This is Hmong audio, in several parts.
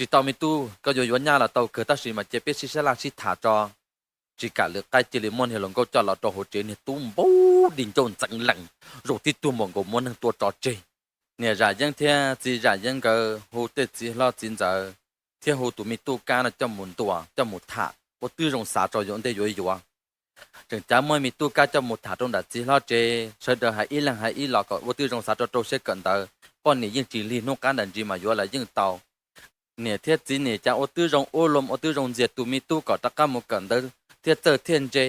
Tsis tau me tub, koj yuav yuav nyab los tau kawg, tab sis mas cia peb sib sab laj sib tham tso. Tsis kam lwm qaib cia li muab niag hluas nkauj coj los rau hauv tsev, niag tub npaum di ncauj ntxeev lees, zoo tib tug muam nkaus muab neeg tua tso tseg. Niam Zam Yeeb thiab txiv Zam Yeeb nkawd hu tej txiv hlob txiv ntxawm thiab hu tus me tub Kab no coj mus ntuas coj mus tham ua twb zoo xav tso yuav ntej yuav yuav. Tseem cav muab me tub Kab coj mus tham rau nram txiv hlob tsev, sawv daws hais ib leeg hais ib los kom ua twb zoo xav rau rau siab kawm ntawv. Poj niam yeej tsis lig, hnub qab nram ntsis mas yuav los yeej tau. Niam thiab txiv niam cas ua twb zoo ua luam ua twb zoo ntxias tus me tub kom rov qab mus kawm ntawv thiab txawj thiaj ntse.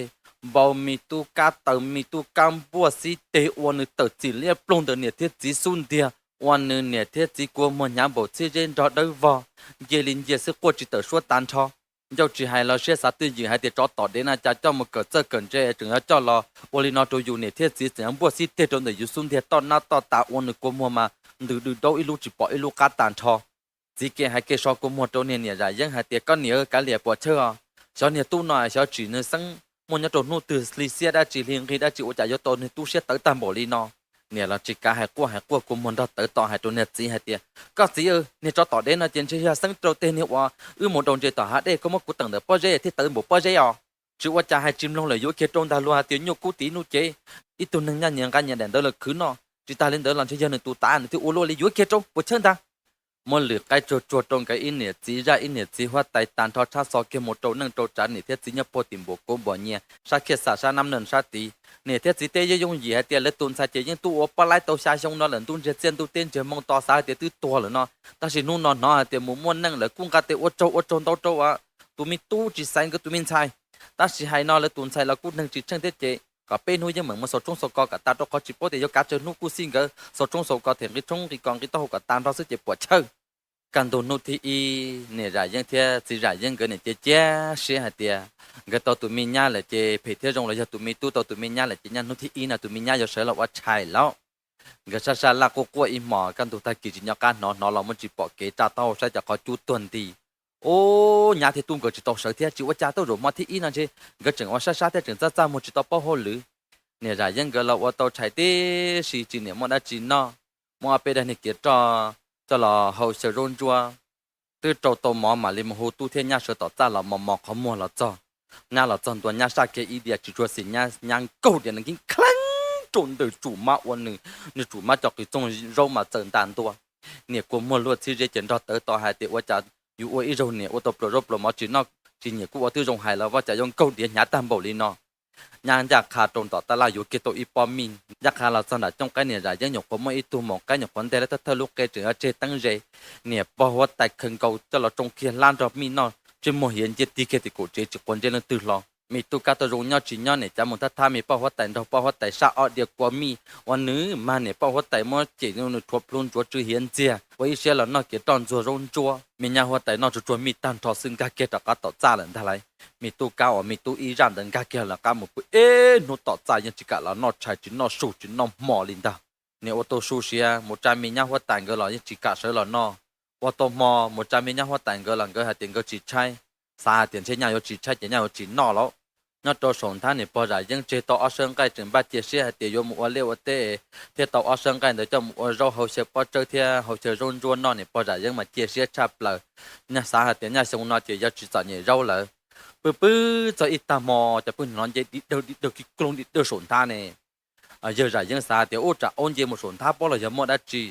Npau me tub Kab taw me tub Kab npuaj xib teg ua nws tawm txim liab ploog ntawm niam thiab txiv xub ntiag, ua nws niam thiab txiv kua muag hnyav npaum txhiab zeb nrog dawb vog, nce li nce xwb quaj tsis tawm suab tag nrho. Ncauj tsis hais los siab xav twj ywm hais tias tsov tom dev no cas coj mus kawm txawj kawm ntse tseem yuav coj los ua li no rau yus niam thiab txiv, tseem yuav npuaj xib teg rau ntawm yus xub ntiag toj nab toj tas ua nws kua muag mas ntws dwb daub ib lub tsis pom ib lub qab tag nrho. Txiv kev hais kev so kua muag rau niag niam Zam Yeeb hais tias koj niam kav liam puas chawj os, xyov niag tub no xyov tsim nws xeeb muaj nyob rau hnub twg hli xiab dab tsi hli nqig dab tsi ua cas yuav tau niag tub siab tawv tag npaum li no. Niam los tsis kav hais quaj hais quaj kua muag nrog tawv to hais rau niag txiv hais tias koj txiv, niag tsov tom dev no ces ntshe yog xeeb rau tej niag uas wb mus daus ntses tom hav dej, koj muab kuv teem ntawm pob zeb thiaj tawv npaum pob zeb os. Tsis ua cas hais tsis mloog lawm, yuav kiag rau ntag, luag hais tias nyuj kub tiv nuj cev, ib tug neeg nyias nqa nyias daim ntawv los khwv noj. Tsis tas li ntawd los ntshe yog nws tus tav nws thiaj ua luaj li, yuav kiag rau puas chawj ntag. Muab lwm qaib tsuag tsuag rau nkawd ib niam txiv zaj ib niam txiv huab tais tag nrho tshab xo kiag mus rau neej rau tsav, niam thiab txiv nyob puag tim npum kuv npum nyias sab khiaj xa sab nab neej sab tid. Niam thiab txiv teb yeej yooj yim hais tias lawv tus ntxhais ces yeej tuaj ua poj laib tau xya xyoo no lawm, ntuj ntsiag txiaj ntuj teb ntsiag moo to xav hais tias twb tuag lawm no, tab sis hnub no hnov hais tias mus muaj neej lawv kuj nqa tes ua tsaug ua tsaug ntau rau tus me tub tsis xaiv nkawd tus me ntxhais. Tab sis hais no lawv tus ntxhais los kuj neeg tsis tsheej thiab ces kom peb hnub yeej meem muab xaus tshoob xaus kos kom tas rau qhov tsis paub tias yuav kav tsawg hnub kuj xij nkawd xaus tshoob xaus kos them nqi tshoob nqi kos nqi taub hau kom tas nrho xwb ces puas chawj. Kaj ntug hnub thib ib niam Zam Yeeb thiab txiv Zam Yeeb nkawd niam cia cia siab hais tias nkawd tau tus me nyab lawm ces phem thiab zoo los yog tus me tub tau tus me nyab lawm ces nyaj hnub thib ib no tus me nyab yuav sawv los ua tshais lauj. Nkawd sab sab laj quaj quaj ib hmos, kaj ntug tag kis tsis nco qab hnov, hnov los muab tsis pom kev, tsa taub hau saib cov qhov cub tuag nti. Ub, nyab thiab tub nkawd tsis tau sawv thiab, tsis ua cas, tuaj zaum hmo thib ib no ntshe nkawd tseem ua sab sab thiab tseem txaj txaj muag tsis tau paub hauj lwm. Niam Zam Yeeb nkawd los ua tau tshais tib si tsis niam muaj dab tsi noj, muab ob peb daim niag kiav roj coj los hau xyaw zaub ntsuab, twb rau tau mov mam li mus hu tub thiab nyab sawv tom txaj los mos mos qhov muag los txog. Nyab los txog ntua nyab saj kiag ib diav tsis tshua xis nyab, nyab nkaug diav nws nkib kheeb rau ntawm tsum mab ua nws, nws tsum mab cov qis txooj zaub mas txawm ntas ntua. Niam kua muag luaj txhib zeb ces nrog tawv to hais tias ua cas yus ua ib zaug niam ua tau pluas zaub pluas mov tsis noj tsis nyiam kuj ua twb zoo hais los vaj cas yuav nkaug diav hnyav tag npaum li no. Nyab ncaj qha rau ntom tab laj yuav kiag tau ib pob mij, ncaj qha los txog nram cooj qaib niam Zam Yeeb nyuam qhuav muaj ib tug maum qaib nyuam qhuav nteg lawv thawj thawj lub qe tseem yuav tseg teeb ze. Niam pog huab tais khaws nkaus coj los tsoo kiag hlab nrog mij noj, ntsej muag hiav nciab tig kiag tim kaum tsev tsis quav ntsej leej twg hlo. Me tub Kab tau zoo nyob tsis nyob niam cav mus thab thab me poj huab tais nrog poj huab tais saj ob diav kua mij, ua nws mag niam poj huab tais muab cem nws rhuav plhu ntsuav tsw hiav ntxiag, ua ib siab los noj kiav roj ntxuag zaub ntsuab. Me nyab huab tais noj tsuag tsuag mij tag nrho xwb nkag kiag rov qab tom txaj lawm ntag lauj. Me tub Kab uas me tub ib zaj ntawd nkag kiag lawv qab mus pw ib hnub tom txaj yeej tsis kam los noj tshais tsis noj su tsis noj hmo li ntag. Niam ua tau su siav mus tsa me nyab huab tais nkawd los yeej tsis kam sawv los noj. Ua tau hmo mus tsa me nyab huab tais nkawd los nkawd hais tias nkawd tsis tshaib, xav hais tias ntshe nyaj yuav tsis tshaib ces nyaj yuav tsis noj lauj. Nyob rau saum nthab niam pog Zam Yeeb tseg tau ob sawb nqaij tseem npaj cia siab hais tias yuav mus ua liaj ua teb thiab tau ob sawb nqaij ntawd coj mus ua zaub hau xyaw pob tsawb thiab hau xyaw zaub ntsuab noj, niam pog Zam Yeeb mas cia siab tshaj plaws. Nyaj xav hais tias nyaj xyoo no ces yog tsis txom nyem zaub lawm. Pw pw txog ib tag hmo ces pw hnov nce di dawg di dawg kiv kloog di dawg saum nthab ne. Yawg Zam Yeeb xav hais tias ub tsam aub nce mus saum nthab pob los yog muaj dab tsi.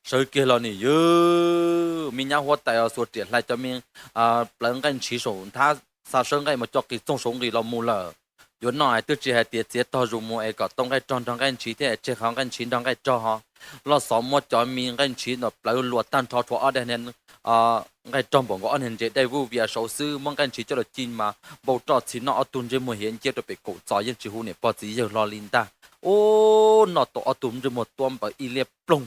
Sawv kiag los nim yog me nyab huab tais xuas riam hlais cov me plawv nqaij ntshiv saum nthab, xa sawb nqaij mus coj qis txoog saum nqis los mus lawm. Yuav noj es twb tsis hais tias txiav tog zus mus es kom tau nqaij rog nrog nqaij ntshiv thiab es tseg qhov nqaij ntshiv nrog nqaij rog ho. Loj xov muab cov me nqaij ntshiv ntawm plawv luas tag nrho tshuav ob daim nqaij rog npaum nkaus ob niag ntses dai vuj vias saud xwb, muab nqaij ntshiv coj los ci mas npau roj txhi noj ob tug ntsej muag hiav nciab rau pem kaum txos yeej tsis hu niam pog txiv yawg hlo li ntag. Ub, noj tau ob tug ntsej muag tuab npawv ib liab ploog.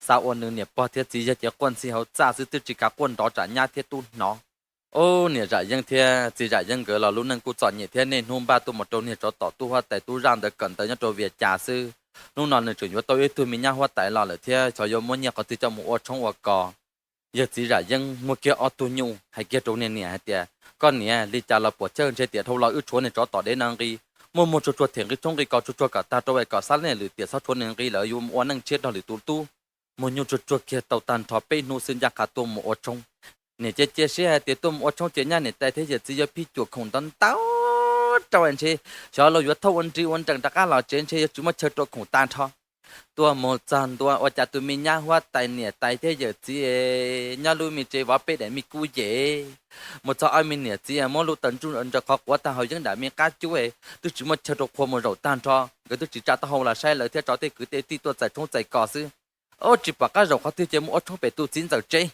Xav ua nws niam pog thiab txiv yawg ces quaj ntxhi hauv txaj xwb twb tsis kav quaj nrov tsam nyab thiab tub hnov. Ub, niam Zam Yeeb thiab txiv Zam Yeeb nkawd los lub neej kuj txom nyem thiab niaj hnub npaj tuaj mus rau niag tsov tom tub huab tais tub zaj ntawd kawm ntawv nyob rau Vias Cas xwb. Hnub no nws tseem yuav tau ib tug me nyab huab tais los lawm thiab xyov yuav muab nyiaj qhov twg coj mus ua tshoob ua kos. Yawg txiv Zam Yeeb muaj kiag ob tug nyuj hais kiag rau niag niam hais tias koj niam, li cas los puas chawj ntshe tiam dhau los wb tshuav niag tsov tom dev no nqi, muaj muag tsuag tsuag them nqi tshoob nqi kos tsuag tsuag kom tag rau es kom xab leej lwm tiam txhob tshuav nws nqi lawm yuav mus ua neej tshiab nrog lwm tus tub. Muag nyuj tsuag tsuag kiag tau tag nrho peb hnub xwb ncaj qha tuaj mus ua tshoob. Niam cia cia siab hais tias tuaj mus ua tshoob ces nyab niam tais thiab yawm txiv yuav phij cuam khoom ntau ntau rau ntshe xyov los yuav thauj ua nri ua nreem rov qab los tsev ntshe yuav tsis muaj chaw rau khoom tag nrho. Tuaj mus txog ntua ua cas tus me nyab huab tais niam tais thiab yawm txiv nyob lub me tsev vov peb daim me kub yem, mus txog ob me niam txiv muab lub taws ntsuj nraws qhov quav tag hauv yeeb nram me qab cub, twb tsis muaj chaw rau qhua mus zaum tag nrho. Nkawd twb tsis tsa taub hau los saib lawv thiab tso tej kwv tej tij tuaj txais tshoob txais kos xwb. Ub, tsis pom qab zaum qhov twg ces mus ua tshoob pem tus txiv ntxawm tsev.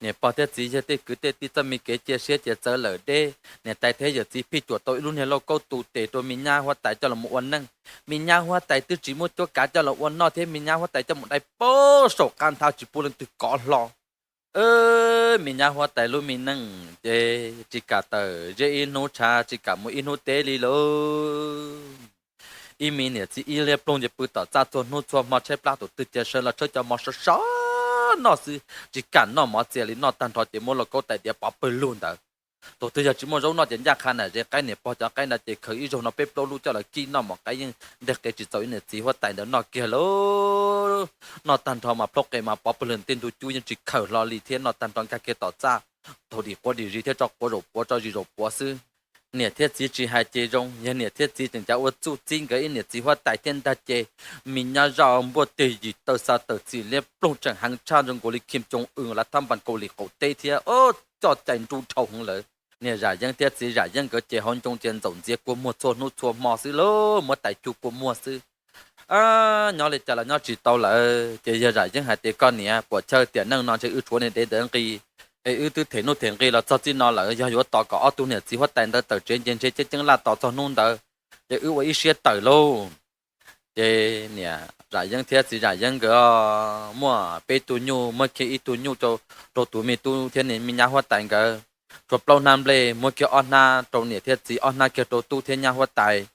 Niam pog thiab txiv yawg tej kwv tej tij txoj me kev cia siab ces txawv lawm deb. Niam tais thiab yawm txiv phij cuam tau ib lub niag lauj kaub tu tes rau me nyab huab tais coj los ua neej. Me nyab huab tais twb tsis muaj cuab kav coj los ua noj thiab me nyab huab tais coj mus dai pab saum qab nthab tsis pub leej twg kov hlo. Me nyab huab tais lub me neej ces tsis kam tawm zeb ib hnub tshav tsis kam mus ib hnub teb li lauj. Ib me niam txiv ib liab ploog ces pw tom txaj txhua hnub txhua hmo, tshaib plab tus twg ces sawv los tshawb cov mov sov sov noj xwb, tsis kam noj mov txias li. Noj tag nrho ces muab lauj kaub tais diav pov pawg lug ntawd. Tus twg yog tsis muaj zaub noj ces ncaj qha nam zes qaib niam pog cov qaib ntawd ces khaws ib zaug no peb plaub lub coj los kib noj mov qaib yeej nteg qe tsis txaus ib niam txiv huab tais ntawd noj kiag lauj. Noj tag nrho mas plaub qe mas pov pawg lug, tej ntug cub yeej tsis khaws hlo li thiab. Noj tag nrho nkag kiag tom txaj, thaum dim quav dim zis thiab tso quav zaum puav tso zis zaum puav xwb. Niam thiab txiv tsis hais ces zoo, yog niam thiab txiv tseem cav ua txuj txib nkawd ib niam txiv huab tais thiab ntag ces me nyab zaj npuaj teg yim taw xa tawm txim liab ploog tseem heev tshaj zoo nkaus li Kim Jong Un lav thab npas Kaus Lim qaum teb thiab. Coj cai nruj dhau heev lawm. Niam Zam Yeeb thiab txiv Zam Yeeb nkawd ces hauv ncoo ces ntxaum ntxiav kua muag txhua hnub txhua hmo xwb lauj, muab tais cug kua muag xwb. Nyob li cas los nyob tsis tau lawm ces yawg Zam Yeeb hais tias koj niam, puam chawj tiam neej no ntshe wb tshuav niag dev ntawd nqi, es wb twb them nuj them nqi los txog txij no lawm, yog yuav tos kom ob tug niam txiv huab tais ntawd tawm tsev ces ntshe ceeb ceeb laj tos txog hnub ntawd, ces wb ua ib siab tawm lauj. Ces niam Zam Yeeb thiab txiv Zam Yeeb nkawd muaj peb tug nyuj, muab kiag ib tug nyuj rau tus me tub thiab me nyab huab tais nkawd. Tshuav plaub hnab nplej, muab kiag ob hnab rau niam thiab txiv, ob hnab kiag rau tub thiab nyab huab tais.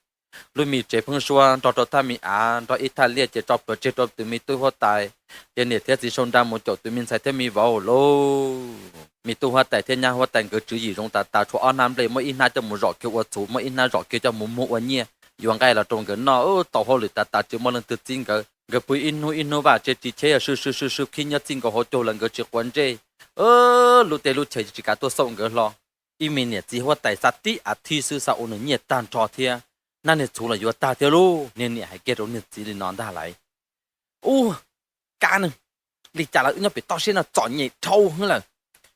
Lub me tsev pheeb suab nrog rau thaj me av nrog ib thaj liaj ces tso plhuav tseg rau tus me tub huab tais. Ces niam thiab txiv sau nra mus caum tus me ntxhais thiab me vauv lauj. Me tub huab tais thiab nyab huab tais nkawd tswv yim zoo tas tas, tshuav ob hnab nplej muab ib hnab coj mus zom kiag ua txhuv, muab ib hnab zom kiag coj mus muag ua nyiaj yuav nqaij los rau nkawd noj. Tau hauj lwm tas tas tsis muaj leej twg txib nkawd, nkawd pw ib hnub ib hnub vaj tse ris cheb yog sw sw sw sw khib nyiab txij nkaus hauv caug lawm nkawd tsis quav ntsej. Lub teb lub chaws tsis kav tuaj xauj nkawd hlo. Ib me niam txiv huab tais xa tib av thib xwb xa ua nws nyiaj tag nrho thiab, hnab niag txhuv los yuav tag thiab lauj. Niag niam hais kiag rau niag txiv li no ntag lauj. Ub, kab ne, li cas los wb nyob pem toj siab no txom nyem dhau heev lawm.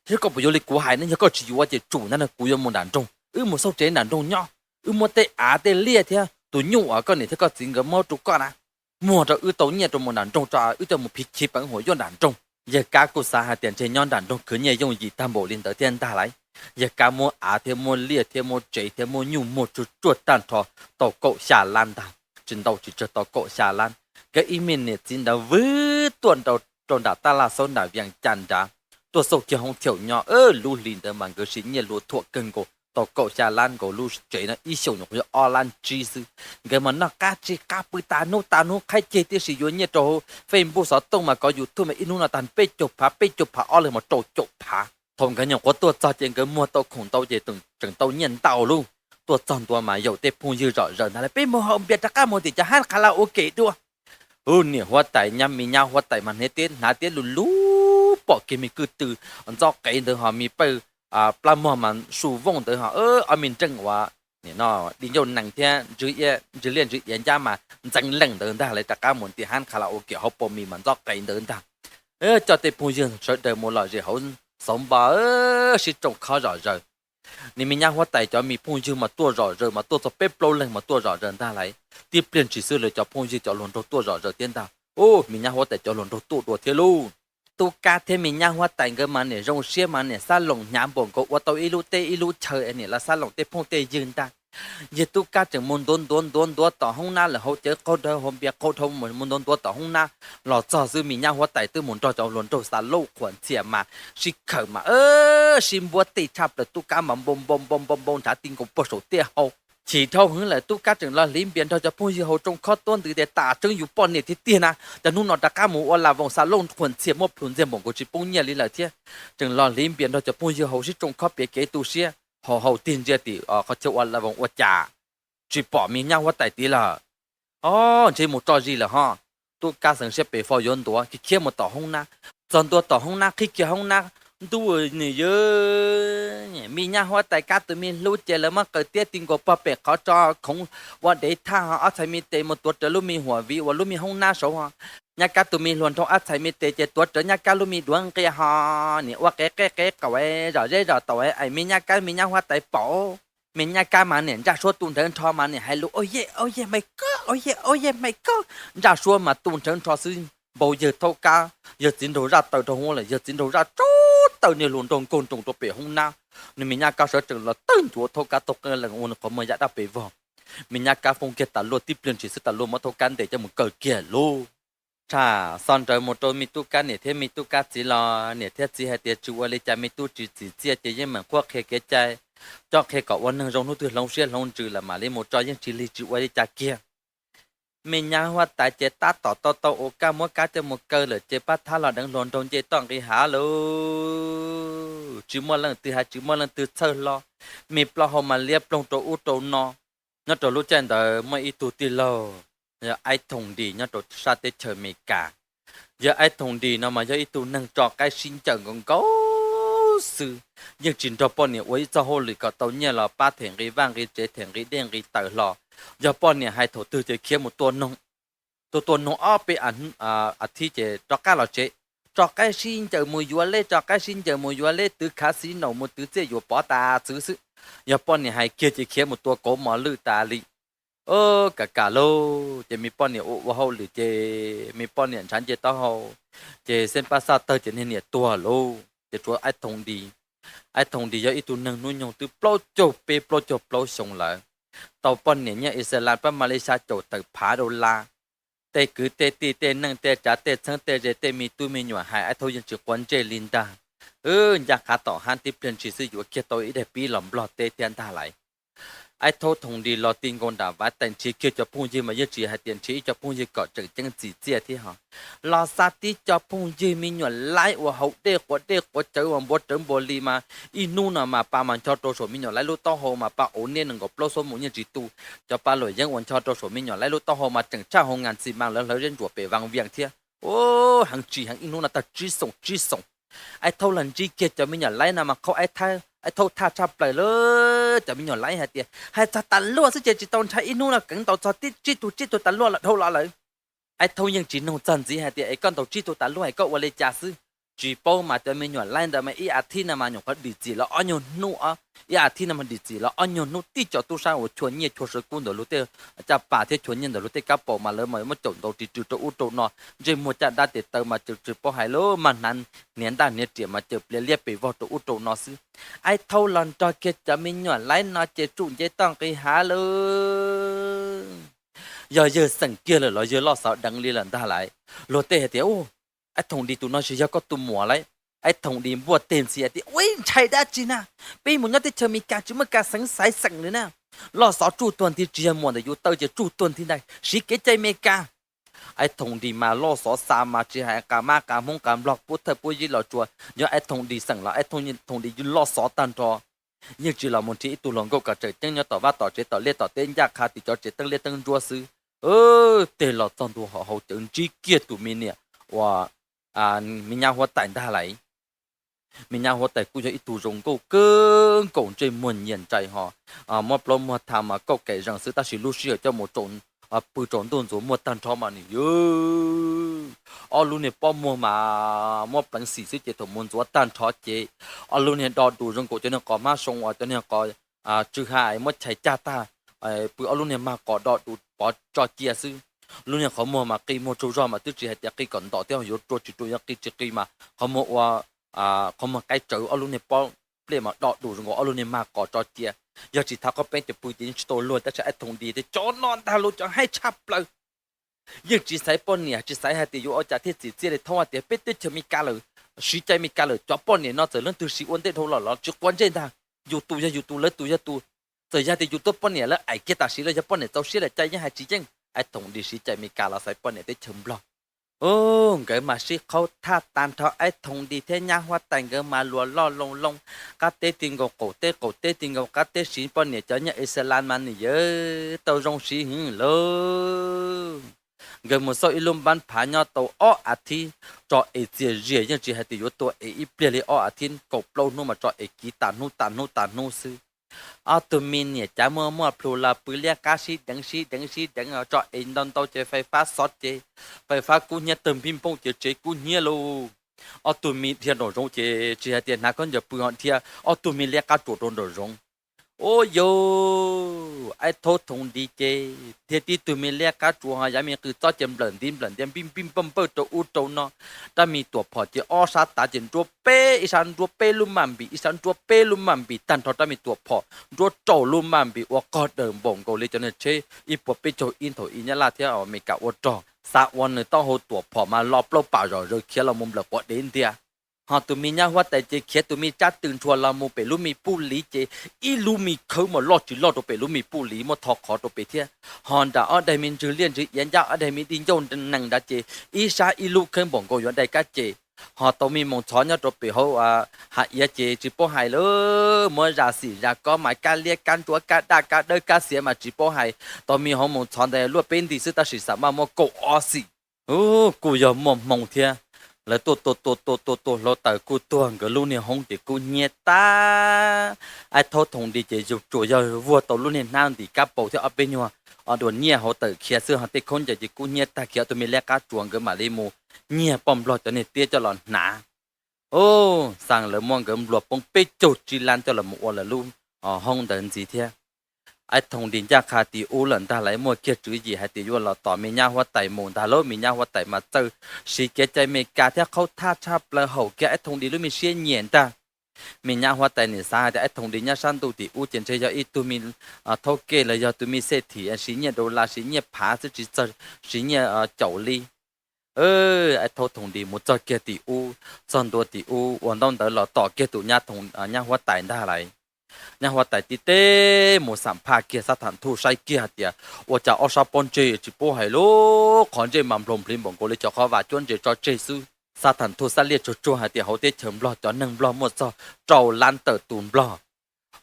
Yog koj puas yuav li kuv hais ne, yog koj tsis yuav ces tsum ntag no kuv yuav mus nram nroog, wb mus xauj tsev nram nroog nyob, wb muab tej av tej liaj thiab tus nyuj uas koj niam thiab koj txiv nkawd muab rau koj na, muag rau wb tau nyiaj rau mus nram nroog tso wb coj mus phiv chiv peev huam yuaj nram nroog. Yawg kab kuj xav hais tias ntshe nyob nram nroog khwv nyiaj yooj yim tag npaum li ntawd thiab ntag lauj. Yawg kab muab av thiab muab liaj thiab muab tsev thiab muab nyuj muag tsuag tsuag tag nrho tau kaum xya lab ntag, tsis ntau tsis tsawg tau kaum xya lab. Nkawd ib me niam txiv ntawd vwv tuaj rau nram tab laj xauv nram Vias Cas nrad, tuaj xauj kiag hoob thiaum nyob. Lub hli ntawd mas nkawd sim nyiaj luag thuam kawg nkaus, tau kaum xya lab nkaus lub tsev no ib xyoos nyuam qhuav yog ob lab tsib xwb. Nkawd mas noj qab tsis qab pw tas hnub tas hnub qhaib ceg tib si yuav nyiaj rau Facebook xov tooj mas kov YouTube mas ib hnub no tag peb caug phav, peb caug phav ob leeg mas rau caum phav. Thaum nkawd nyuam qhuav tuaj txog ces nkawd muag tau khoom ntau ces tseem tau nyiaj ntau lauj. Tuaj txog ntua mas yaum tej phooj ywg zom zaws ntag lauj, peb mus haus npias rov qab mus tim cov hab kha la ua kem dua. Ub, niam huab tais nyab me nyab huab tais mas hnav tiab hnav tiab lug lug pom kiag me kwj tw ntxob qev ntawd ho me pawj plab mog mas su vooj ntawd ho ob me nreej uas di ncauj nees thiab ntswg liaj ntswg iav ncab mas ntxeev leej ntawd ntag lauj, rov qab mus tim hab kha la ua kem hauv paus mis mas ntxob qev ntawd ntag. Coj tej phooj ywg sawv daws mus lom zem hauv xauv npo sib rooj khob zom zaws. Niag me nyab huab tais cov me phooj ywg mas tuaj zom zaws mas tuaj txog peb plaub leeg mas tuaj zom zaws ntag lauj. Tib pliag ntshis xwb lawv cov phooj ywg cov hluas nraug tuaj zom zaws thiab ntag. Ub, me nyab huab tais cov hluas nraug tuaj dua thiab lauj. Tub Kab thiab me nyab huab tais nkawd mas niam zoo siab mas niam xab loos hnyav npaum nkaus ua tau ib lub teb ib lub chaw es niam los xab loos tej phooj tej ywg ntag. Yawg Tub Kab tseem mus ntuav ntuav ntuav ntuav tom hoob nab lawm, hauv cawv qaug dhau hauv npias qaug dhau mus ntuav ntuav tom hoob nab. Los txog xwb me nyab huab tais twb mus nrog cov hluas nraug xa lauj qhuas ntxhias mas sib khawm mas sib npuab tej tshaj plaws. Tub Kab mas npau npau npau npau npau nrhav ti nkaus puag saum tiaj hau. Chim dhau heev lawm Tub Kab tseem los hliv npias nrog cov phooj ywg haus tsoo khob tuab ntws tias tam tseeb yus poj niam tiag tiag na, cov hnub no rov qab mus ua las voos xa lauj qhuas ntxhias muaj plhus ntxiag npaum nkaus tsis poob nyiaj li lawm thiab. Tseem los hliv npias nrog cov phooj ywg haus sib tsoo khob piav kev tu siab, haus haus tig ntsia tim qhov chaw ua las voos ua cas tsis pom me nyab huab tais tid lawm. Ob, ntshe mus tso zis lawm ho. Tub Kab xeev siab pes fo yuav ntuav khiav khiav mus tom hoob nab. Txog ntua tom hoob nab qhib kiag hoob nab, Ntuj, nws yog me nyab huab tais Kab tus me hlub ces lawv muab qaws tiab ti nkaus pog pem qhov tso khoov ua dev thaj, ob txhais me tes mus tuav rawv lub me huam viv uas lub me hoob nab saud ho. Nyab Kab tus me hluas nraug ob txhais me tes ces tuav rawv Nyab Kab lub me duav nqia ho, niam ua qev qeb qev qaum zom zeb zom taum es me nyab Kab me nyab huab tais pom. Me nyab Kab mas niam ntsaj suab tu nrhawv nrho mas niam hais lus, Au yej, au yej, Hmais Kab, au yej, au yej, Hmais Kab. Ntsaj suab mas tu nrhawv nrho xwb. Npau yawg Thaub Kab, yawg txiv nraug zaj taw rau huab lawm, yawg txiv nraug zaj tsuj taw niag hluas nraug nkaug nroos rau pem hoob nab. Nws me nyab Kab sawv tsees los tawg ncuav Thaub Kab taug qeej lees ua nws qhov muag yam dab pes vog. Me nyab Kab foob kiag tas luaj tib pliag ntshis xwb tas luaj muab Thaub Kab ntes coj mus kaw kiag lauj. Tsham xo nrawd mus rau me tub Kab niam thiab me tub Kab txiv los niam thiab txiv hais tias tsis ua li cas, me tub tsis txim txiaj ces yeej meem qhuab qhia kev cai, coj qhia kom ua neeg zoo, hnub twg hloov siab hloov ntsws lawm mam li mus tso, yeej tsis lig tsis ua li cas kiag. Me nyab huab tais ces tab tom tau tau ua Kab muab Kab coj mus kaw lawm ces pab thab los deev hluas nraug nce toj nqis hav lauj. Tsis muaj leej twg hais, tsis muaj leej twg txhawj hlo, me plaub hau mas liab ploog rau ub rau no. Nyob rau lub caij ntawd muaj ib tug tij laug yog Aib Thoom Dis nyob rau sab teb chaws Amelikas. Yog Aib Thoom Dis no mas yog ib tug neeg tso qaib sib ncaws nkaus nkaus xwb, yeej tsis nrog poj niam ua ib txoj hauj lwm kom tau nyiaj los pab them nqi vaj nqi tsev, them nqi dej nqi taws hlo. Yog poj niam hais thaum twg ces khiav mus tua noog, tua tua noog ob peb a thiv ces rov qab los tsev, tso qaib sib ncaws mus yuav leb, tso qaib sib ncaws mus yuav leb, twv khav xis naum mus twv txiaj yuam pov tas txwv xwb. Yog poj niam hais kiag ces khiav mus tua kauv mos lwj tas li. Kam kam lauj, ces me poj niam ua ua hauj lwm ces me poj niam ntshav nce taub hau, ces xeeb pab xaj tawg ces niag niam tuag lauj. Ces tshuav Aib Thoom Dis. Aib Thoom Dis yog ib tug neeg hnub nyoog twb plaub caug peb plaub caug plaub xyoo lawm, tau poj niam nyiaj Ixalas pab Malaysia caum tawm phav dollar. Tej kwv tej tij tej neej tej tsav tej txheeb tej ze tej me tub me nyuam hais Aib Thaub yeej tsis quav ntsej li ntag. Wb ncaj qha tom hab tib pliag ntshis xwb yuav kiag tau ib daim pib los Nplog teb thiab ntag lauj. Aib Thaub Thoom Dis los ti nkaus nram Vav Tais nrhiav kiag cov phooj ywg mas yeej tsis hais tias nrhiav ib co phooj ywg kom tseem ceeb txim txiaj thiab ho, los xa tib co phooj ywg me nyuam laib uas haus dej quav dej quav cawv uas npuav rawv npuav li mas ib hnub no mas pa mas ncho rau saum me nyuam laib lub taub hau mas pa auv niaj nees nkaum plaub xuab moos yeej tsis tu. Cov pa luam yeeb uas ncho rau saum me nyuam laib lub taub hau mas tseem tshaj hau nkas ntxi mas lawv hlawv zeb ntsuam pem Vaj Viaj thiab. Heev tsis heev, ib hnub no tag tsib xoom tsib xoom. Aib Thaub los ntsib kiag cov me nyuam laib no mas qhau Aib Thaub thaj tshaj plaws lawm. Cov me nyuam laib hais tias hais txog tas luaj xwb ces tsis tau ntshai, ib hnub no keev ntaus txog tsib tug tsib tug tas luaj los dhau los lawm. Aib Thaub yeej tsis nug txog ntxiv hais tias es koj ntaus tsib tug tas luaj es koj ua li cas xwb. Tsis paub mas cov me nyuam laib ntawd mas ib a thiv no mas nyuam qhuav dim txim los ob nyuag hnub, ib a thiv no mas dim txim los ob nyuag hnub, tib co tub sab uas chua nyiaj chua sawv kub ntawm luag tej caj pas thiab chua nyiaj ntawm luag tej kab paus mas lawv mas muab caum ntaus ris rws rau ub rau no, ntsej muag caj dab tes taw mas caws tsis paub hais lawm, mas hnav hniav ntaj hniav riam mas caws pliav liab pes vog rau ub rau no xwb. Aib Thaub los nrog kiag cov me nyuam laib no ces tsuj nce toj nqis hav lawm. Yog yawg xeem kiag lawm los yawg loj xov deev li lawm ntag lauj. Luag tej hais tias, Aib Thoom Dis tus no tsis yog koj tus muam lauj. Aib Thoom Dis npuaj teg ntxhi hais tias, Ua ntshai dab tsi na, peb mus nyob teb chaws Amelikas tsis muaj kas xeev xaiv xeem li na. Loj xov tsuj tuag nthi tsis yog muam ntawm yus taw ces tsuj tuag nthi ntag, siv kev cai Amelikas. Aib Thoom Dis mas loj xov xa mas tsis hais qas mab qas hmoob qas nplog pub thawj pub zib los tsuas, yog Aib Thoom Dis xeem los Aib Thoom Dis loj xov tag nrho. Yeej tsis los mus nrhiav ib tug hluas nkauj kom tseem ceeb nyob tom vaj tom tsev tom liaj tom teb ncaj qha tim cov tsev teeb liab teeb ntsuab xwb. Teg los txog ntua hauv hauv cawv ntsib kiag tus me niam uas me nyab huab tais ntag lauj. Me nyab huab tais kuj yog ib tug zoo nkauj kawg nkaus, ntsej muag nyias ntsais ho, muab plaub muag tha mas kauj kaim zees xwb tab sis lub sij hawm coj mus pw tsaus ntuj ntxuav muag tag nrho mas nws yog ob lub niag pob muag mas muab pleev xim xwb ces thaum mus ntxuav tag nrho ces ob lub niag do dus zoo nkaus cov niag qos hmab soo uas cov niag qos tsw ha es muab chais cag tag, pw ob lub niag mag qos do dus pov tso cia xwb. Lub niag qhov muag mas qi muag tsaug zog mas twb tsis hais tias qi kom ntom thiab yuav rua tsis rua, yog qi tsis qi mas qhov muag ua qhov muag qaib tsawv, ob lub niag pob pliaj mas do dus zoo nkaus ob lub niag mag qos tso cia. Yog tsis thav qhov peeb ces pw ces yeej tsis tau luag, tab sis Aib Thoom Dis tias cov no ntag lauj, cov haib tshaj plaws. Yeej tsis xaiv poj niam, tsis xaiv hais tias yuav ua cas thiaj txim txiaj li, thaum hais tias peb teb chaws Amelikas lawm, siv cai Amelikas lawm, cov poj niam no txawm leej twg siv ua ntej dhau los los tsis quav ntsej ntag. Yus tus yog yus tus, lawv tus yog tus. Txawm yog tias yus tua poj niam lawv aim kiag tam sim los yog poj niam txaus siab lawm cai yeej hais tsis yeej. Aib Thoom Dis siv cai Amelikas los xaiv poj niam teb chaws Nplog. Nkawd mas sib qhaub thaj tag nrho, Aib Thoom Dis thiab nyab huab tais nkawd mas luas loj loo loo, qab teb ti nkaus qaum teb, qaum teb ti nkaus qab teb, siv poj niam cov nyiaj Ixalas mas nws yawg tau zoo siv heev lauj. Nkawd mus xauj ib lub npab phav nyob tau ob as thiv, tso es txias zias, yeej tsis hais tias yuav tua es ib pliag li, ob as thiv kaum plaub hnub mas tso es kiv tas hnub tas hnub tas hnub xwb. Ob tug me niam cav muaj muaj plhu los pw liab qab sib deev sib deev sib deev, tso es ntau ntau ces fais fab xov ces fais fab kub hnyiab, tawg npib nphooj ces tsev kub hnyiab lauj. Ob tug me dhia nraum zoov ces tsis hais tias hnav khaub ncaws pw ho dhia ob tug me liab qab tsuas rau nraum zoov. Ua yus, Aib Thaub Thoom Dis ces thiab tib tug me liab qab tsuas ho yav me qws txob ces nplawm ntiv nplawm ntiav npij npij npawj npawj rau ub rau no. Rab me tuam phom ces ob sab tav ces nruab peb, ib sab nruab peb lub maj npis, ib sab nruab peb lub maj npis, tag nrho rab me tuam phom nruab rau lub maj npis ua qog daws npaum nkaus li cov niag tsheb ib puas peb caug ib thaum i Nyab Laj thiab Amelikas ua rog. Xav ua nws taub hau tuam phom mas lo plaub pam zom zaws khiav los mus nplawm quav dev ntiag. Ho tus me nyab huab tais ces khiav tus me tsab tw ntshua los mus pem lub me puj liv ces ib lub me khawb mas loj tsis loj rau pem lub me puj liv muab tho qhov rau pem thiab. Ho nram ob daig me ntswg liaj ntswg iav ncaj ob daig me di ncauj nees nrad ces ib sab ib lub khawb npaum nkaus yuav dai kab ces. Ho tau me moos txhov nyob rau pem hauv hav iav ces tsis paub hais lawm, muab zam xim zam kob mas kab liab kab ntsuab kab daj kab dawb kab xiav mas tsis paub hais. Tau me hauv moos txhov ntawd luaj peb nti xwb tab sis xam maj muab kaum ob xim. Kuj yog muaj hmoo thiab. Lawv tuaj tua tua tua tua tua hluav taws kuj tuag, nkawd lub niag hoob ces kub hnyiab tag. Aib Thaub Thoom Dis ces yus tsuas yog vuag tau lub niag hnab ntim kab paus thiab ob peb nyuag dua nyiaj hauv tawm khiav xwb, ho tej khaub ncaws ces kub hnyiab tag, khiav tus me liab qab tsuas nkawd mam li mus nyiag poj nplog cov niag tiab coj los hnav. Ub, xaa lawv muab nkawd nplua poob peb caug tsib lab coj los mus ua lawv lub hoob ntawd ntxiv thiab. Aib Thoom Dis ncaj qha tim ub lawm ntag, lawv muaj kiag tswv yim hais tias yuav los tos me nyab huab tais mus ntag lauj. Me nyab huab tais mas txawj siv kev cai Amelikas thiab qhaub thaj tshaj plaws, haum kiag Aib Thoom Dis lub me siab nyiam ntag. Me nyab huab tais nim xav hais tias Aib Thoom Dis nyob sab ntuj tim ub ces ntshe yog ib tug me thaub kej los yog tus me xej thim siv nyiaj daus las siv nyiaj phav xwb tsis txawj siv nyiaj caum li. Aib Thaub Thoom Dis mus txog kiag tim ub, txog ntua tim ub ua ntaub ntawv los tom kiag tus nyab huab tais ntag lauj. Nyab huab tais tib teb mus xam phaj kiag, xab tham thuj saib kiag hais tias ua cas ob sab pob ntseg tsis paub hais lub qhov ntsej mas nplog nplhiv npaum nkaus li cov qhov vas cuab ntses tso tseg xwb. Xab tham thuj xab liaj tsuag tsuag hais tias hauv teb chaws nplog cov neeg nplog muaj txog rau lab tawm tus nplog.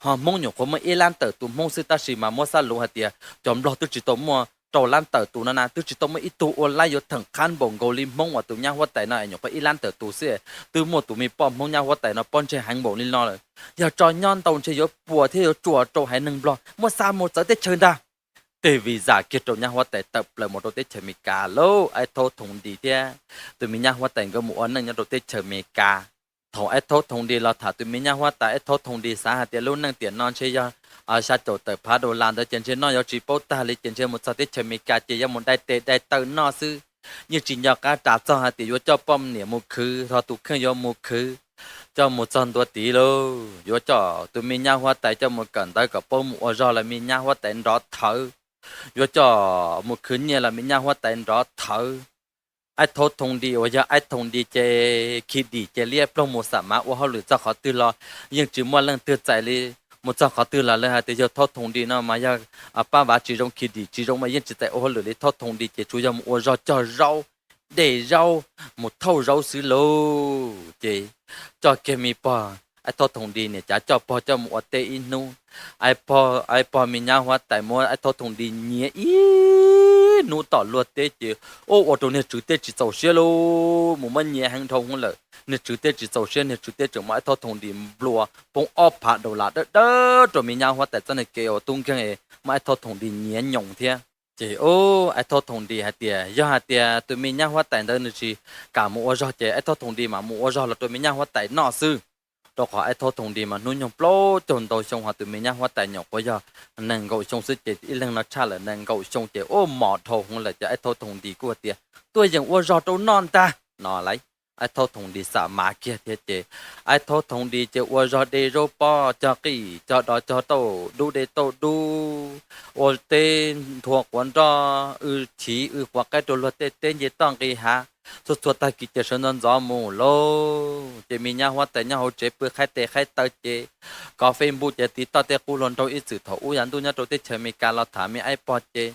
Ho hmoob nyuam qhuav muaj ib lab tawm tus hmoob xwb tab sis mas muab xab luv hais tias cov nplog twb tsis tau muaj rau lab tawm tus no na, twb tsis tau muaj ib tug ua laib yuav theem qhab npaum nkaus li hmoob uas tus nyab huab tais no es nyuam qhuav ib lab tawm tus xwb twb muaj tus me poj hmoob nyab huab tais no pob ntseg heev npaum li no lawm. Yog tso nyob ntau ntshe yuav puas thiab yuav tsuas rau haiv neeg nplog, muab xa mus txawv teb chaws ntag. Tig vim zam kiag rau nyab huab tais tawm plaws mus rau teb chaws Amelikas lauj. Aib Thaub Thoom Dis thiab tus me nyab huab tais nkawd mus ua neej nyob rau teb chaws Amelikas. Thaum Aib Thaub Thoom Dis los tham tus me nyab huab tais, Aib Thaub Thoom Dis xav hais tias lub neej tiam no ntshe yog xya caum tawm phav daus las ntawd ces ntshe noj yuav tsis paub tag li ces ntshe mus txog teb chaws Amelikas ces yuav mus dai tes dai taw noj xwb. Yeej tsis nco qab ras txog hais tias yuav coj poj niam mus khwv, ho tus kheej yuav mus khwv. Coj mus txog ntua tid lauj, yuav coj tus me nyab huab tais coj mus kawm ntawv kom paub mus ua zog los me nyab huab tais nrov thawv. Yuav coj mus khwv nyiaj los me nyab huab tais nrov thawv. Aib Thaub Thoom Dis uas yog Aib Thoom Dis ces khi dim ces liab ploog mus xam mav ua hauj lwm txog qhov twg los yeej tsis muaj leej twg txais li. Mus txog qhov twg los lawv hais tias yog Thaub Thoom Dis no mas yog pab vav tsis zoo khi dim tsis zoo mas yeej tsis txais ua hauj lwm li. Thaub Thoom Dis ces tsuas yog mus ua zog cog zaub, de zaub, mus thauj zaub xwb lauj. Ces coj kiag me pog, Aib Thaub Thoom Dis niam cav coj pog coj mus ua teb ib hnub. Aib pog me nyab huab tais muab Aib Thaub Thoom Dis nyiav ib hnub tom luag teb ces ua rau niag tswv teb tsis txaus siab lauj, mus muab nyiav heev dhau hwv lawm. Niag tswv teb tsis txaus siab, niag tswv teb tseem muab Aib Thaub Thoom Dis nplua poob ob phav daus las dawb dawb rau me nyab huab tais txoj niag kev uas tub nkeeg, muab Aib Thaub Thoom Dis nyiav nyoos thiab. Ces Aib Thaub Thoom Dis hais tias yog hais tias tus me nyab huab tais ntawd nws tsis kam mus ua zog ces Aib Thaub Thoom Dis mam mus ua zog los rau me nyab huab tais noj xwb. Rau qhov Aib Thaub Thoom Dis mas hnub nyoog plaub caug ntau xyoo, ho tus me nyab huab tais nyuam qhuav yog nees nkaum xyoo xwb ces ib leeg no tshaj lawm nees nkaum xyoo ces ua mos dhau hwv lawm ces Aib Thaub Thoom Dis kuj hais tias tuaj yeem ua zog rau noj ntag no lauj. Aib Thaub Thoom Dis xam mav kiag thiab ces Aib Thaub Thoom Dis ces ua zog de zaub pob, cog qij cog dov cog tauj dub de tauj dub, ua teb nthua quav nroj, w chiv w quav qaib rau luag tej teb nce toj nqis hav, txhua txhua tag kis ces sawv ntxov ntxov mus lauj. Ces me nyab huab tais nyob hauv tsev pw qhaib tes qhaib taw ces kov Facebook ces tiv toj tej qub hluas nraug ib txwm thaum ub yav ntuj nyob rau teb chaws Amelikas los tham me Aib pog ces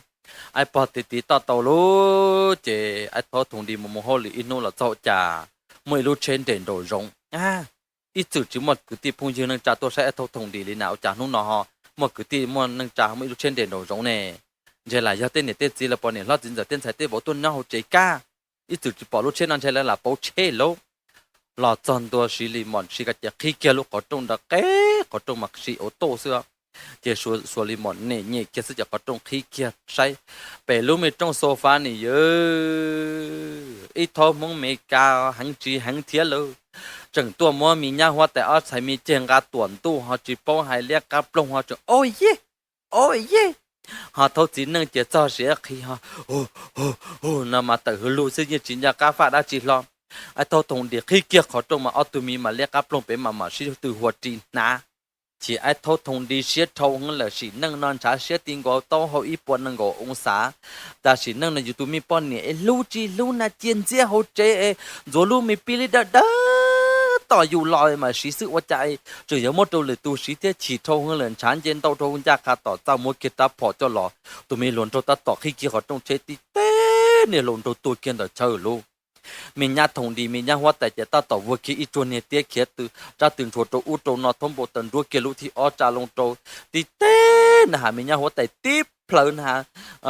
Aib pog tiv tiv toj tau lauj. Ces Aib Thaub Thoom Dis mus mus hauj lwm ib hnub los txog cas muaj ib lub tsheb nres nraum zoov. Ib txwm tsis muaj kwv tij phooj ywg neej tsa tuaj saib Aib Thaub Thoom Dis li na, ua cas hnub no ho muaj kwv tij muaj neej tsa muaj ib lub tsheb nres nraum zoov ne? Ntshe lam yog tej niam tej txiv los pom niam hlob txiv ntxawm tej ntxhais tej vauv tuaj nyob hauv tsev kab, ib txwm tsis pom lub tsheb no ntshe lawv lam pauv tsheb lauj. Los txog ntua siv lis mom siv ko ces qhib kiag lub qhov rooj nrad qeb, qhov rooj mas siv auto xwb. Ces xuas lis mom nyem nyem kiag xwb ces qhov rooj qhib kiag saib pem lub me rooj sofa ni yawg, ib thaub Hmoob Mes Kas heev tsis heev thiab lawm, tseem tuaj muab me nyab huab tais ob txhais me ceg nqa tuam ntuj ho tsis paub hais liab qab ploog ho tseem o ye, o ye, ho thaub txiv neej ces txog siav qhi ho no mas tawm hwv lug xwb yeej tsis nco qab faj dab tsi hlo. Aib thaub Thoom Dis qhib kiag qhov rooj mas ob tug me mas liab qab ploog pem mas mam sib tw hua ri hnav. Ces aib thaub Thoom Dis siab dhau heev lawm, sim neej no ntshav siab ti nkaus taub hau ib puas nees nkaum oo xav. Cas sim neej no yus tus me poj niam es hlub tsis hlub na cia ntxiab hauv tsev es ntxuav lub me pib li dawb dawb tom yus los mas siv xwb ua cas tseem yuav muab rau lwm tus siv thiab, chim dhau heev lawm ntshav nce ntau rau ncaj qha tom txaj muab kiag rab phom coj los, tus me hluas nraug tab tom qhib kiag qhov rooj tsheb tib teg niag hluas nraug tuag kiag ntawm chaw lauj. Me nyab Thoom Dis me nyab huab tais ces tab tom vuag kiag ib tsuag niag tiab khiav rab tw ntshua rau ub rau no, thaub npau taws nruab kiag lub thib ob tsa loo rau, tib teg na has me nyab huab tais tib plhaw na has,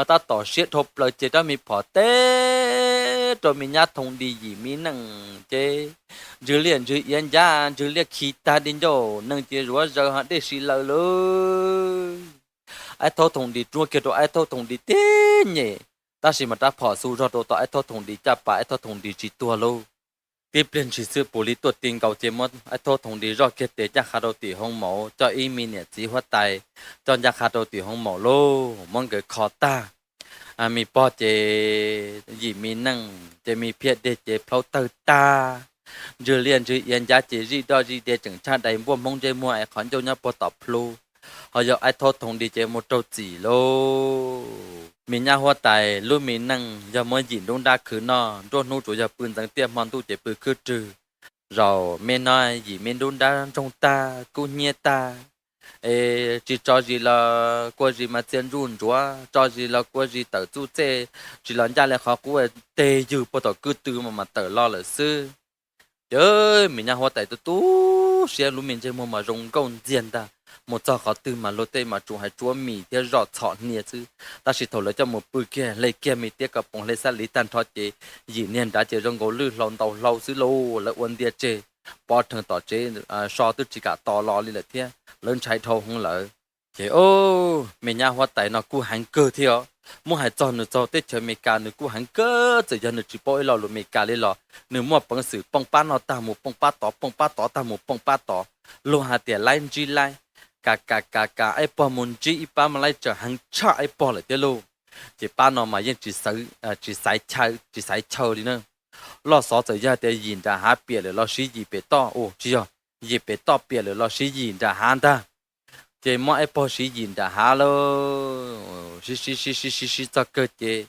tab tom siab dhau plaws ces rab me phom teb rau me nyab Thoom Dis yim me neej ces ntsws liaj ntsws iav ncab ntsws liaj khi tag di ncauj neeg ces zuav zaws ho dej si lawm lauj. Aib thaub Thoom Dis ruab kiag rau aib thaub Thoom Dis tib nyem, tab sis mas rab phom xu zog rau tom aib thaub Thoom Dis caj pas aib thaub Thoom Dis tsis tuag lauj. Tib pliag ntshis xwb pus li tuaj ti nkaus ces muab aib thaub Thoom Dis zoj kiag tes ncaj qha rau tim hoo maum, coj ib me niam txiv huab tais coj ncaj qha rau tim hoo maum lauj, muab nkawd kho tag. Me pog ces yim me neej ces me phiaj deg ces plhaub tawg tag, ntsws liaj ntsws iav ncab ces zij doj zij de tseem tshaj dais npuaj hmoob ntsej muag es qhov ncauj nyob puag tom plhu. Ho yog aib thaub Thoom Dis ces mus raug txim lauj. Me nyab huab tais lub me neej yog muab yim nruab nrab khwv noj, nruab hnub tsuas yog pw ntxeev tiaj hmo ntuj ces pw khwb rwg. Zaum me no yim me nruab nrab ntsoog tag kub hnyiab tag, es tsis tso zis los kua zis mas txia ntsuj ntsuav, tso zis los kua zis tawm txuj txej, tsis los ncaj li qhov qub, teg ywg puag tom kwj tw mas mas tawm los lawm xwb. Ces me nyab huab tais tu tu siab lub me ntsej muag mas zoo nkauj ntxiag ntag, mus txog qhov twg mas luag tej mas tsuas hais tsuab mis thiab zoj txhom hnia xwb, tab sis thaum lawv coj mus pw kiag hle kiag me tiab ko poos hle xab liv tag nrho ces yim niag nrad ces zoo nkaus lwj hlau ntau hlau xwb lauj, lawv ua ntia tseg pov rhees tom tsev, so twb tsis kam tos los li lawm thiab, lawv ntshai dhau heev lawm. Ces me nyab huab tais no kuj heev kawg thiab os, muab hais txog nws txog teb chaws Amelikas nws kuj heev kawg, txawm yog nws tsis paub ib lo lus Amelikas li los nws muaj peev xwm pooj pab no tag mus pooj pab tod, pooj pab tod tag mus pooj pab tod, luag hais tias laib ntsib laib, kam kam kam kam aib pog mus ntsib ib pab mas laib tsawm heev tshaj aib pog lawm thiab lauj. Ces pab no mas yeej tsis xaiv chaw li na. Loj xov txawm yog tias yim nram hav piam lawm los siv yim pem toj, tsis yog, yim pem toj piam lawm los siv yim nram hav ntag. Ces muab aib pog siv yim nram hav lauj, siv siv siv siv siv siv txog kawg ces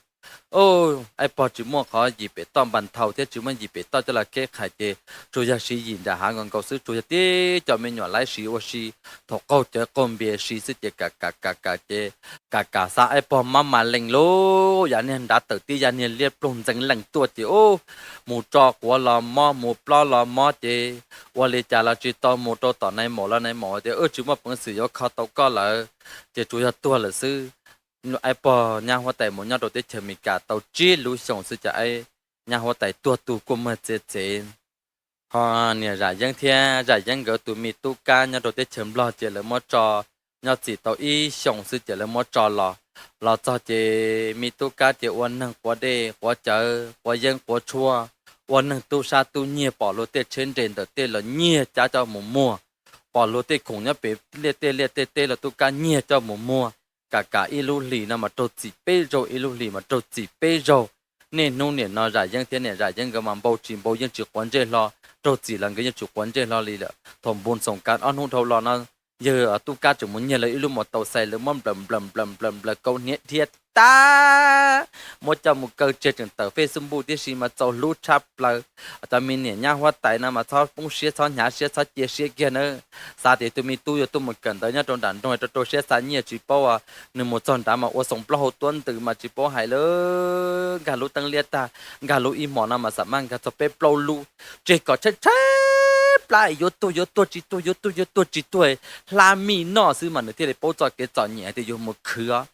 aib pog tsis muaj qhov yim pem toj npas nthau thiab tsis muaj yim pem toj coj los keb qhais ces tsuas yog siv yim nram hav nkaus nkaus xwb, tsuas yog tib co me nyuam laib siv ua si, thaum qaug cawv qaug npias siv xwb ces kam kam kam kam ces kam kam xa aib pog mab mas lees lauj, yav niag nrad tawm tib yav niag liab ploog ntxeev lees tuaj ces ub, mus tso quav los mob mus plob los mob ces ua li cas los tsis tau, mus rau tom nais maum los nais maum tias wb tsis muaj peev xwm yuav kho tau koj lawm, ces tsuas yog tuag lawm xwb. Aib pog nyab huab tais mus nyob rau teb chaws Amelikas tau tsib lub xyoos xwb ces nyab huab tais tuag tu kuj muag txiav txev. Ho niam Zam Yeeb thiab Zam Yeeb nkawd tus me tub Kab nyob rau teb chaws Nplog ces lawv muab tso nyob txim tau ib xyoos xwb ces lawv muab tso los. Los txog ces me tub Kab ces ua neeg quav dej quav cawv quav yeeb quav tshuaj, ua neeg tub sab tub nyiag, pom luag tej tsheb nres ntawm tej los nyiag cab coj mus muag, pom luag tej khoom nyob pem liaj tej liaj tej teb los tub Kab nyiag coj mus muag. Kam kam ib lub hlis no mas raug txim peb zaug, ib lub hlis mas raug txim peb zaug. Niaj hnub niam no Zam Yeeb thiab niam Zam Yeeb nkawd mas npau tsis npau yeej tsis quav ntsej hlo, raug txim los nkawd yeej tsis quav ntsej hlo li lawm. Thaum npu xoom kav ob hnub dhau los no yawg tub Kab tseem mus nyiag lawv ib lub mus taus xais lawv muab nplawm nplawm nplawm nplawm nplawm kaus hniav dhia tag, muab coj mus kaw tseg tseem tawm Facebook tib si mas txaus hlub tshaj plaws. Cov me niam nyab huab tais no mas txhob poob siab txhob hnyav siab txhob cia siab kiag nawb. Xav tias tus me tub yuav tuaj mus kawm ntawv nyob rau nram nroog rau rau siab xa nyiaj tsis paub, nws mus txog nrad mas ua xoom plaub hau tuab ntws mas tsis paub hais lawm, nkag lub teeb liab tag, nkag lub ib hmos no mas xam maj nkag txog peb plaub lub, tseg kom tshaib tshaib plab yuav tuag yuav tuag tsis tuag yuav tuag yuav tuag tsis tuag, hla mij noj xwb mas nws thiaj li paub txoj kev txom nyem hais tias yuav mus khwv os.